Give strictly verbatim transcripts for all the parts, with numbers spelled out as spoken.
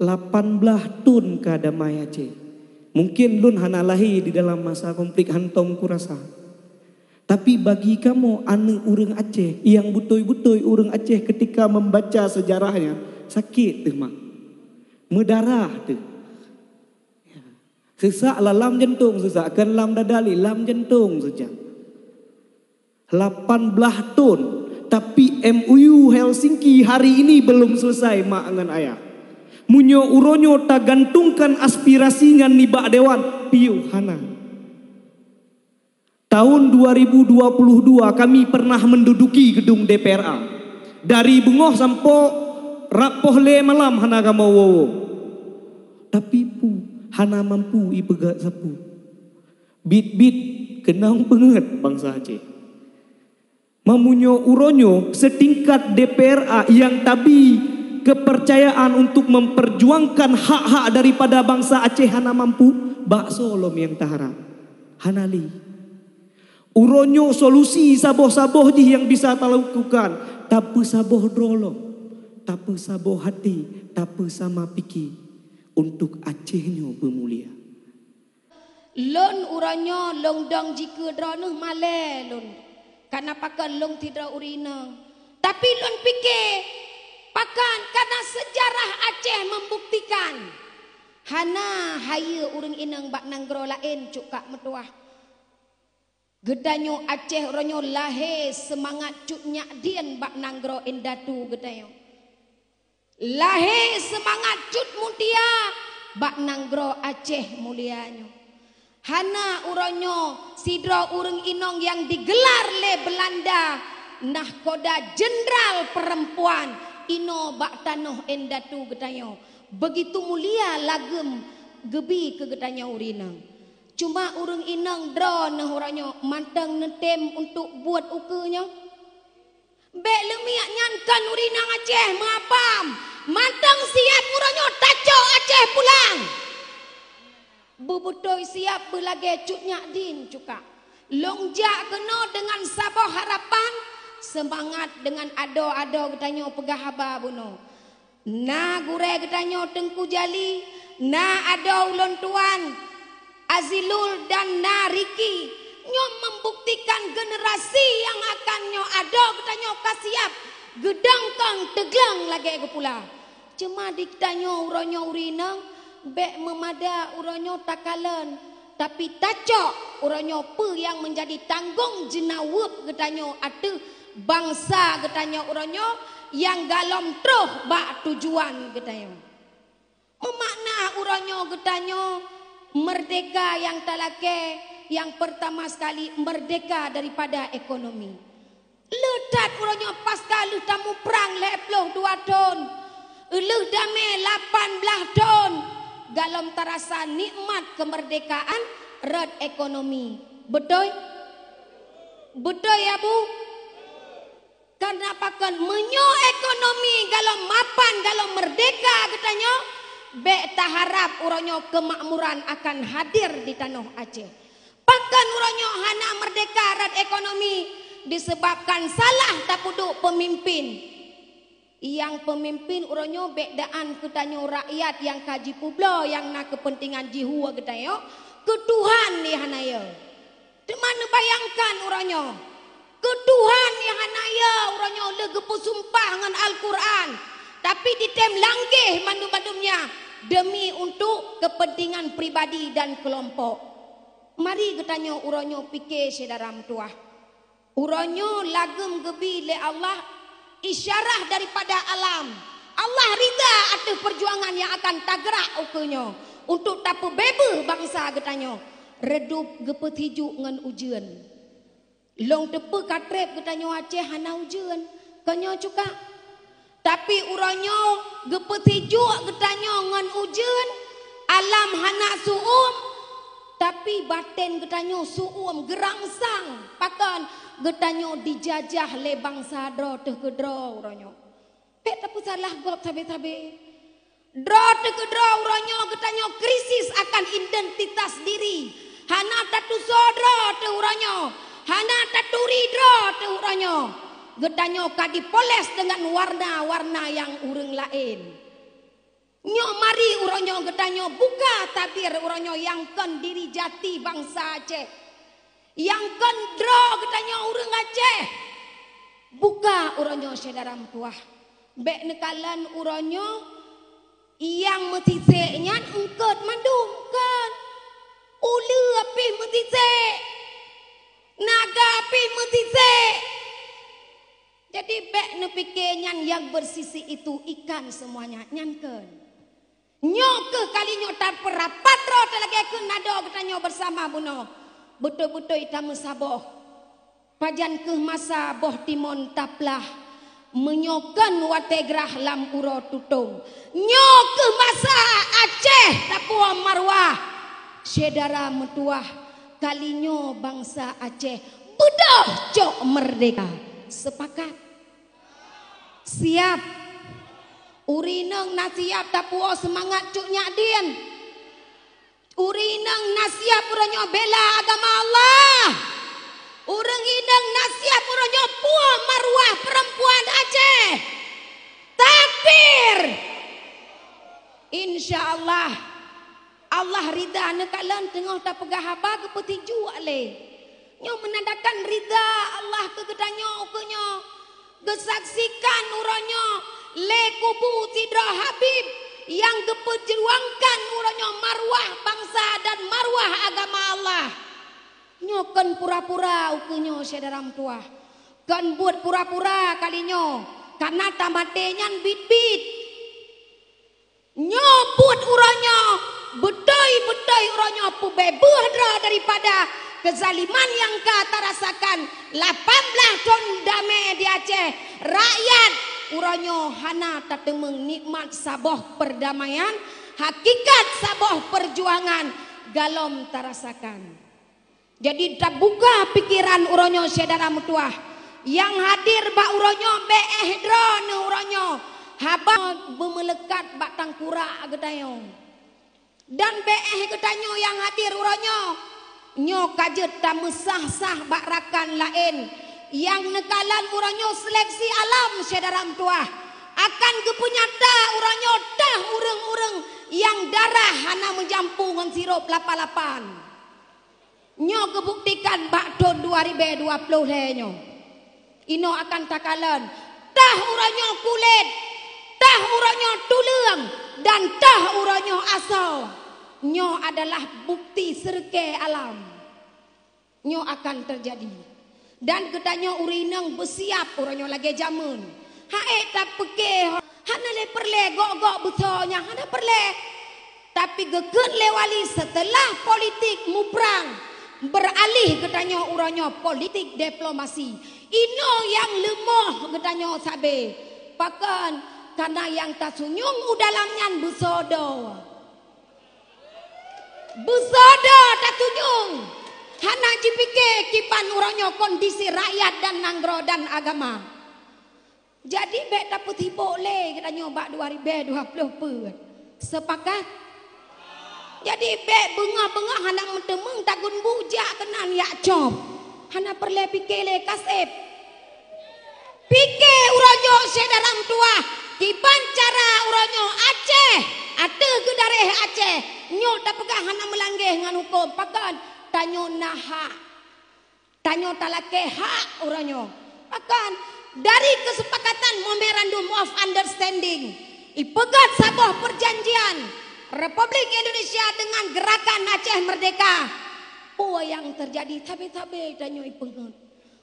Lapan blaih thon ka damai Aceh. Mungkin lôn hana lahé di dalam masa konflik hantom kurasa. Tapi bagi kamoe aneuëk ureuëng Aceh, nyang beutôi-beutôi ureuëng Aceh ketika membaca sejarahnya, sakét teuh mak. Meudarah teuh. Seusak la-, lam jantong seusak, kan lam dada lé, lam jantong seusak. Lapan blaih thon, tapi M O U Helsinki hari ini belum selesai, mak ngon ayah. Meunyoe uroe nyoe tagantungkan aspirasi nyan nibak dewan, piôh hana. Tahun dua ribu dua puluh dua kami pernah menduduki gedung D P R A. Dari beungoh sampoe rab poh lhèe malam hana kamoe woe-woe. Tapi peue, hana mampu ipeugèt sapeue. Bit-bit keunong beungèt bansa Aceh. Meunyoe uroe nyoe setingkat D P R A nyang tabi kepercayaan untuk memperjuangkan hak-hak daripada bansa Aceh hana mampu, bak soe lom nyang taharap? Hana lé. Uroe nyoe solusi saboh-saboh jih nyang bisa talakukan, tapeusaboh droe lom, tapeusaboh até, tapeusama pike untuk Aceh nyoe beumulia. Lôn uroe nyoe lôn dong jikeue droeneuh malèe lôn, kareuna pakon lôn sidroe ureuëng inong. Tapi lôn pike, pakon, kareuna seujarah Aceh membuktikan hana hayeue ureuëng inong bak nanggroe laén cukak meutuwah. Geutanyoe Aceh uroe nyoe lahé seumangat cut nyak dien bak nanggroe indatu geutanyoe. Lahé seumangat cut mutia bak nanggroe Aceh mulia nyoe. Hana uroe nyoe sidroe ureuëng inong nyang digeular lé Beulanda nahkoda jeundral peurempuan inoe bak tanoh indatu geutanyoe. Beugitu mulia lageum geubi keu geutanyoe ureuëng inong. Cuma ureuëng inong droeneuh uroe nyoe mantong neutem untuk buet ukeue nyoe. Bék leumiek nyan kon ureuëng inong Aceh meuapam, mantong siab uroe nyoe tacok Aceh pulang. Beubeutôi siab beulagèe cut nyak dien cukak. Lôn jak keunoe deungon saboh harapan, seumangat deungon adoe-adoe geutanyoe peugah haba bunoe. Na gurèe geutanyoe Teungku Jali, na adoe ulôn tuan Azilul dan na Riki. Nyoe membuktikan generasi nyang akan nyoe adoe geutanyoe ka siab geudong kong teugleng lagèe geupula. Cuma di geutanyoe uroe nyoe ureuëng inong, bék meumada uroe nyoe takalon. Tapi tacok uroe nyoe peue nyang meunjadi tanggong jeunaweueb geutanyoe ateueh bansa geutanyoe uroe nyoe nyang galom troh bak tujuan geutanyoe. Meumakna uroe nyoe geutanyoe meurdeka nyang talakèe, nyang peurtama sekali meurdeka daripada ekonomi. Lheueh that uroe nyoe paska lheueh tamuprang lhèe ploh dua thon, lheueh damé lapan blaih thon, galom tarasa nikmat keumeurdekaan rot ekonomi. Beutôi? Beutôi, ya, Bu? Karena pakon, meunyoe ekonomi galom mapan, galom meurdeka geutanyoe, bék taharab uroe nyoe keumakmuran akan hadir di tanoh Aceh. Pakon uroe nyoe hana meurdeka rot ekonomi? Disebabkan salah tapeuduek peumimpin. Nyang peumimpin uroe nyoe bék daan keu tanyoe rakyat nyang ka jipeubloe nyang na keupeuntengan jih woe geutanyoe, keu Tuhan di hana yo. Teuma neubayangkan uroe nyoe, keu Tuhan di hana yo uroe nyoe lheueh geupeusumpah ngon Al-Qur'an, tapi ditem langgeh mandum-mandum nyan demi untuk keupeuntengan pribadi dan keulompok. Mari geutanyoe uroe nyoe pike syedara meutuwah. Uroe nyoe lageum geubi lé Allah isyarah daripada alam. Allah rida ateueh peujuangan nyang akan tagrak ukeue nyoe untuk tapeubeubaih bansa geutanyoe. Reudôb geupeutijuk ngon ujeuen. Lôn teupeu ka treb geutanyoe Aceh hana ujeuen. Kon nyoe cukak. Tapi uroe nyoe geupeusijuek geutanyoe ngon ujeuen, alam hana su'uem, tapi baten geutanyoe su'uem geurangsang. Pakon? Geutanyoe dijajah lé bansa droe teuh keudroe uroe nyoe. Bék tapeusalah gob sabe-sabe. Droe teuh keudroe uroe nyoe geutanyoe krisis akan identitas diri. Hana tatusoe droe teuh uroe nyoe. Hana taturi droe teuh uroe nyoe. Geutanyoe ka dipoles deungon warna-warna nyang ureuëng laén. Nyoe mari uroe nyoe geutanyoe buka tabir uroe nyoe nyang kon diri jati bansa Aceh. Nyang kon droe geutanyoe ureuëng Aceh. Buka uroe nyoe syedara meutuwah. Bék neukalon uroe nyoe nyang meusisek nyan eungkot mandum, kon. Uleue pih meusisek. Naga pih meusisek. Jadi bék neupike nyan nyang bersisik itu ikan semuanya, nyan kon. Nyoe kheueh kali nyoe tapeurapat droe talagée kheun nadoe geutanyoe beusama bunoe. Beutôi-beutôi tameusaboh. Pajan kheueh masa boh timon taplah, meunyoe kon watée grah lam uroe tutong. Nyoe kheueh masa Aceh tapuwoe maruah. Syedara meutuwah, kali nyoe bansa Aceh beudôh cok meurdeka. Sepakat? Siap? Ureuëng inong na siap tapuwoe seumangat cut nyak dien? Ureuëng inong na siap uroe nyoe bela agama Allah? Ureuëng inong na siap uroe nyoe puwoe maruah peurempuan Aceh? Takbir! Insya Allah, Allah rida neukalon teungoh tapeugah haba geupeutijok lé. Nyoe meunandakan rida Allah keu geutanyoe ukeue nyoe. Geusaksikan uroe nyoe lé kubu sidroe Habib nyang geupeujuangkan uroe nyoe maruah bansa dan maruah agama Allah. Nyoe kon pura-pura ukeue nyoe syedara meutuwah. Kon buet pura-pura kali nyoe, kareuna tamaté nyan biet-biet. Nyoe buet uroe nyoe, beutôi-beutôi uroe nyoe peubeubaih droe daripada keuzaliman nyang ka tarasakan lapan blaih thon damé di Aceh. Rakyat uroe nyoe hana tateumeung nikmat saboh peurdamaian, hakikat saboh peurjuangan galom tarasakan. Jadi tabuka pikeran uroe nyoe syedara meutuwah. Nyang hadir bak uroe nyoe bék éh droeneuh uroe nyoe haba beumeuleukat bak tangkurak geutanyoe. Dan bék éh geutanyoe nyang hadir uroe nyoe. Nyoe ka jeuet tameusah-sah bak rakan laén nyang neukalon uroe nyoe seleksi alam syedara meutuwah. Akan geupeunyata uroe nyoe tah ureuëng-ureuëng nyang darah hana meujampu ngon sirop lapan-lapan. Nyoe geubuktikan bak thon dua ribée dua ploh lhée nyoe. Inoe akan takalon, tah uroe nyoe kulét, tah uroe nyoe tuleueng, dan tah uroe nyoe asoe. Nyoe adalah bukti seureuké alam. Nyoe akan teujadi. Dan geutanyoe ureuëng inong beusiab uroe nyoe lagée jameun. Ha'ék tapeuké hana lé peureulée gok-gok beusoe nyan, hana peureulée. Tapi geukheun lé wali seuteulah politik muprang, beuralih geutanyoe uroe nyoe politik diplomasi. Inoe nyang leumoh geutanyoe sabe. Pakon? Kareuna nyang tasunyueng u dalam nyan beusoe doe. Beusoe doe tatunyueng, hana jipike kiban uroe nyoe kondisi rakyat dan nanggroe dan agama. Jadi bék tapeusibok lé geutanyoe bak dua ribée dua ploh peuet. Sepakat? Jadi bék beungoh-beungoh hana meuteumeung tagun bujak keunan yak com. Hana peureulée pike lé kaseb. Pike uroe nyoe syedara meutuwah, kiban cara uroe nyoe Aceh, ateueh geudaréh Aceh, nyoe tapeugah hana meulanggaih ngon huköm. Pakon? Tanyoe na hak. Tanyoe talakée hak uroe nyoe. Pakon? Dari keuseupakat Memorandum of Understanding, ipeugét saboh peurjanjian Republik Indonesia deungon Geurakan Aceh Meurdehka. Peue nyang teujadi? Sabe-sabe tanyoe ipeungét.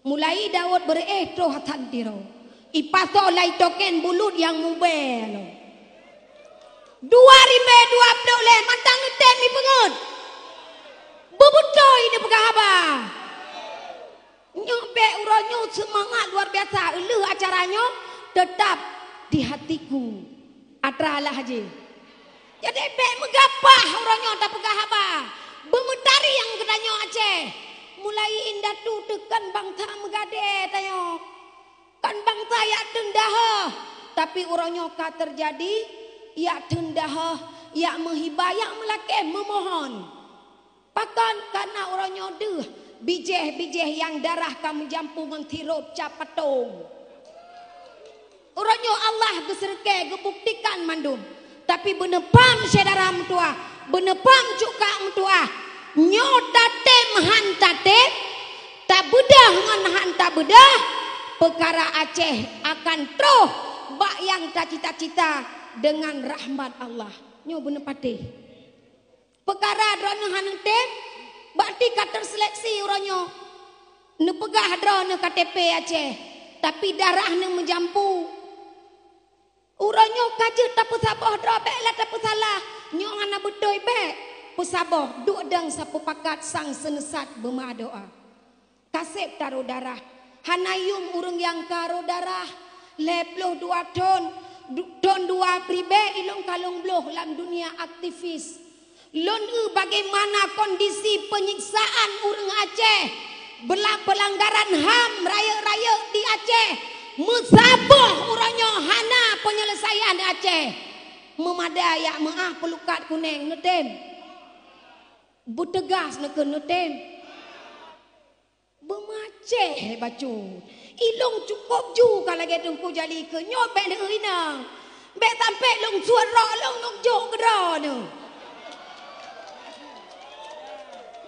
Mulai Daud beureuéh troh Hasan Tiro, ipasoe lai token bulut nyang mubée lom. Dua ribée dua ploh lhée mantong neutem ipeungét. Beubeutôi neupeugah haba. Nyoe bék uroe nyoe seumangat luar biasa, lheueh acara nyoe teutap di hatiku. Atra lah jih. Jadi bék meugapah uroe nyoe tapeugah haba. Beumeutari nyang geutanyoe Aceh. Mulai indatu teuh kon bansa meugadée tanyoe. Kon bansa yak teundahah. Tapi uroe nyoe ka teujadi yak teundahah, yak meuhiba, yak meulakée meumohon. Pakon? Kareuna uroe nyoe deuh bijéh-bijéh nyang darah ka meujampu ngon sirop cap patong. Uroe nyoe Allah geuseureuké geubuktikan mandum. Tapi beuneupham syedara meutuah, beuneupham cuka meutuah, nyoe tatem han tatem, tabeudoh ngon han tabeudoh, peukara Aceh akan troh bak nyang tacita-cita deungon rahmat Allah. Nyoe beuneupatéh. Peukara droeneuh hana tem, berarti ka terseleksi uroe nyoe. Neupeugah droeneuh K T P Aceh, tapi darah neuh meujampu. Uroe nyoe ka jeuet tapeusaboh droe, bék lah tapeusalah. Nyoe hana beutôi bék. Peusaboh, duek dang sapeue pakat sang seuneusat beumeudoá. Kaseb taroh darah. Hana yum ureuëng nyang ka roh darah. Lhée ploh dua thon, du-, thon dua ribée ilong kalong bloh lam dunia aktivis. Lôn eu bagaimana kondisi penyiksaan ureuëng Aceh, bela-, pelanggaran ham rayeuk-rayeuk di Aceh. Meusaboh uroe nyoe hana penyelesaian di Aceh. Meumada yak meuáh peulukat kuneng neutem. Beuteugas neukeu neutem. Beumaceh bacut. Ilong cukôp ju ka lagée teungku jali keu nyoe bék neuinong. Bék sampai lôn suet rok lôn nuk jok keudroe neuh.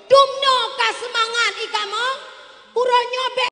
Dumnoe ka seumangat ikamoe, uroe nyoe bék